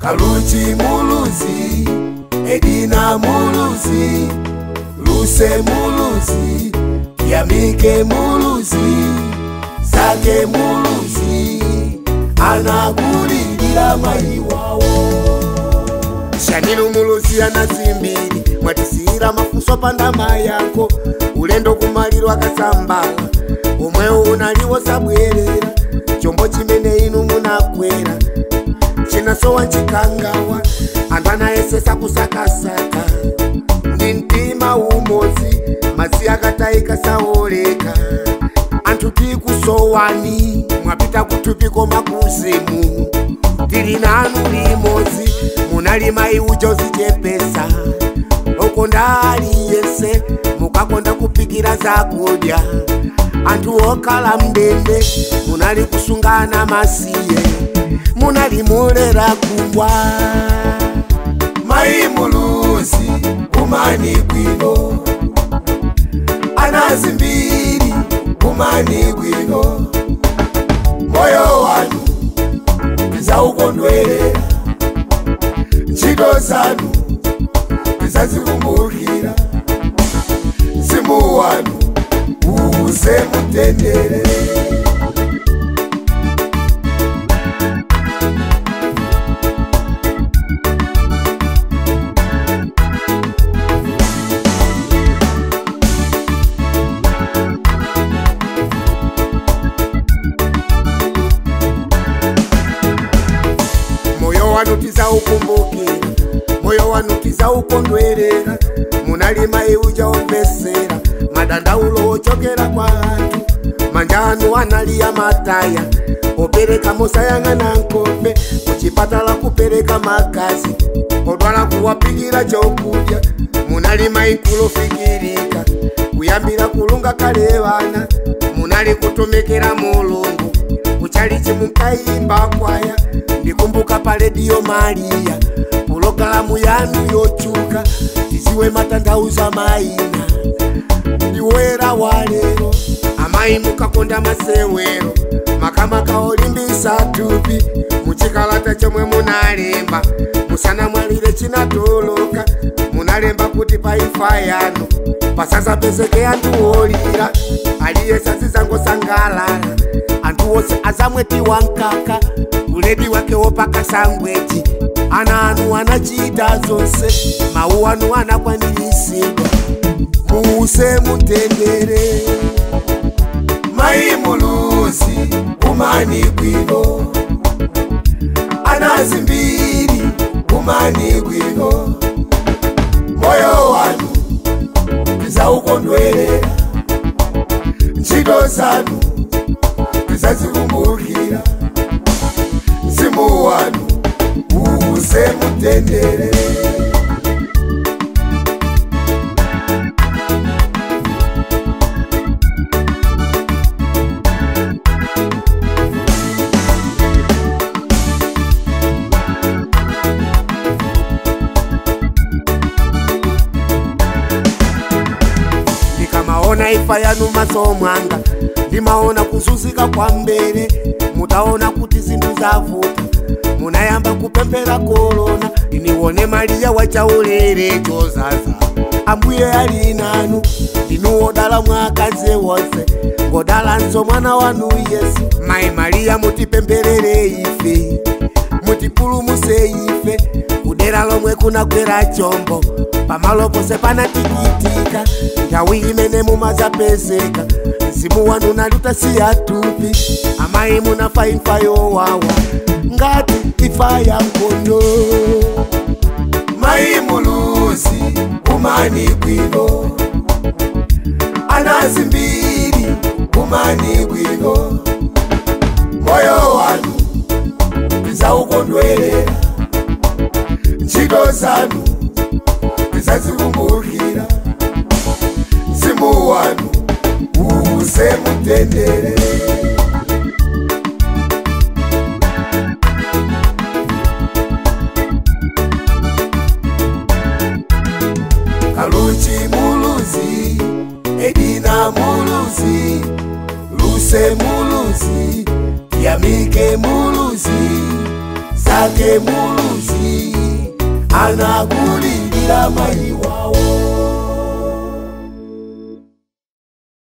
Kaluchi Muluzi, Edina Muluzi, Luse Muluzi, Yamike Muluzi, Zake Muluzi, anakulilira mai wawo. Shanilu Muluzi anazimbiri, mwatisira mafunso pandama yako, ulendo kumaliro akasambala, omwewo unaliwo sabwerera, chombo chimene inu munakwera, chinasowa chikangawa, anthu anayesesa kusakasaka, ndi mtima umodzi, madzi akatayika saoleka, anthu tikusowani, mwapita kuthupi koma kuzimu, tili nanu limodzi, munali mayi uja ozichepesa, okonda aliyense, mukakonda kuphikira zakudya, anthu okhala mndende, munali kusungana masiye, munali mulera kugwa. Mayi Muluzi umani bwino, anazimbiri umani bwino, moyo wanu tizaukondwerera, ntchito zanu tizazikumbukira, mzimu wanu uuse mutendere. Moyo wanu tizaukumbukira, moyo wanu tizaukondwerera, munali mayi uja omvesera, madandaulo ochokera kwa anthu, manja anu anali amataya, opereka mosayang'ana nkhope, kuchipatala kupereka magazi, odwala kuwapikira chokudya, munali mayi kulofikirika, kuyambira kulunga kale vana, munali kutumikira Mulungu, kuchalichi munkayimba kwaya, ndikumbuka pa Radio Maria, pulogalamu yanu yochuka, tiziwe matanthauzo mayina, ndiwera walero, amayi mukakonda masewero, makamaka olimbisa thupi, muchikalata chomwe munalemba, musanamwalire chinatoloka, munalemba kuti pa imfa yanu, pasasapezeke anthu olira, aliyense azizangosangalala, anthu onse azamwetiwa mkaka, uledi wake wopaka sangweji, ana anu anachita zonse, mawu anu anakwaniritsidwa, muuse mutendere. Mayi Muluzi umani bwino, anazimbiri umani bwino, moyo wanu tizaukondwerera, ntchito zanu tizazikumbukira, mzimu wanu uuse mutendere. Ndikamaona ifa yanu maso mwanga, ndimaona kuzunzika kwa mbere, mutaona kuti zinthu zavuta, munayamba kupemphera korona, iniwone Mariya wachaulere chozaza, ambuye ali nanu, ndinu wodala mwakazi wonse, ngodalanso mwana wanu Yesu. Mayi Mariya mutipempherere ife, mutipulumutse ife, kudera lomwe kunagwera chombo, pamalo pose panatikitika, nthawi imene mumazapezeka, mzimu wanu unali utasiya thupi, amayi munafa imfa yowawa, ngati imfa ya nkhondo. Mayi Muluzi umani bwino, anazimbiri umani bwino, moyo wanu tizaukondwerera, ntchito zanu tizazikumbukira, mzimu wanu uuse mutendere. Kaluchi Muluzi, Edina Muluzi, Luse Muluzi, Yamike Muluzi, Bakili Muluzi anakulilira maiwa.